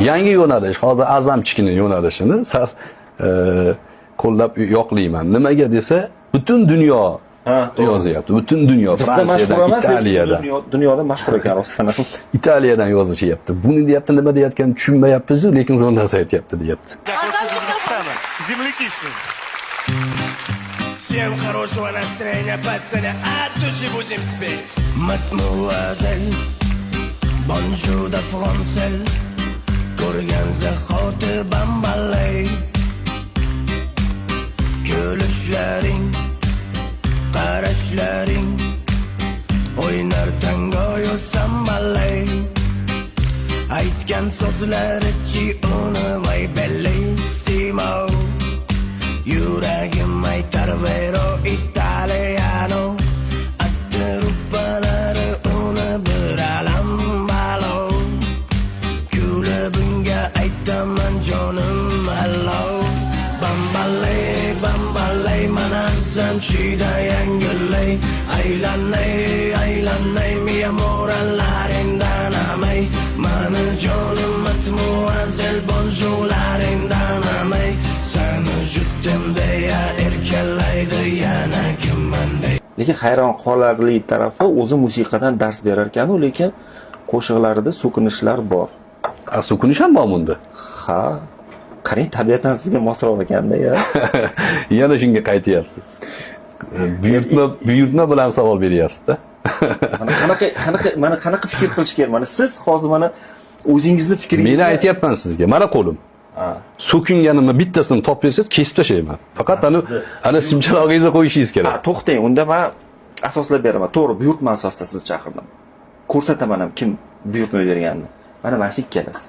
Yangi yo'nalish, hozir A'zamchikni yo'nalishini sal qo'llab yoqlayman. Nimaga desa, butun dunyo yozyapti. Butun dunyo. Bizda mashhur Fransiyadan, emas, lekin Italiyadan. Dunyoda mashhur ekan rostdan ham. Italiyadan yozishyapti. Buni deyapti, nima deyotganini tushunmayapmiz, lekin zo'r narsa aytyapti, deyapti. Казахстана. Земляки с ним. Всем хорошего настроения, пацаны, от души будем спеть. Mademoiselle, bonjour da Francel, ko'rgan zahoti bambalay. Kulishlaring, qarashlaring, o'ynar tangoyu sambalay. Aytgan so'zlari-chi uni, voy bellissimo. Yuragim aytar vero italiano. Atti rupalari uni bir alam balo. Kulib unga aytaman: jonim, hello. Bambalay, bambalay, mana zamchida yangilay. Aylanay, aylanay, mi amoralaringdan amay. Mani jonim, mademoiselle, bonjourlaringdan amay. Sani jutdim deya erkalaydi yana kimmanday. Lekin hayron qolarli tarafi, o'zi musiqadan dars berar ekan-u, lekin qo'shiqlarida so'kinishlar bor. A, so'kinish ham bormi unda? Ha. Qarang, tabiatan sizga mosroq ekanda ya. Yana shunga qaytyapsiz. Buyurtma bilan savol beryapsiz-da. Mana qanaqa mana qanaqa fikr qilish kerak? Mana siz hozir mana o'zingizni fikringizni Meni aytyapman sizga. Mana qo'lim. So'kinganimni bittasini topib bersangiz, kesib tashlayman. Faqat ana simchalog'ingizni qo'yishingiz kerak. Ha, to'xtang, unda man asoslab beraman. To'g'ri, buyurtma asosida sizni chaqirdim. Ko'rsataman ham kim buyurtma berganini. Mana shu ikkalasi.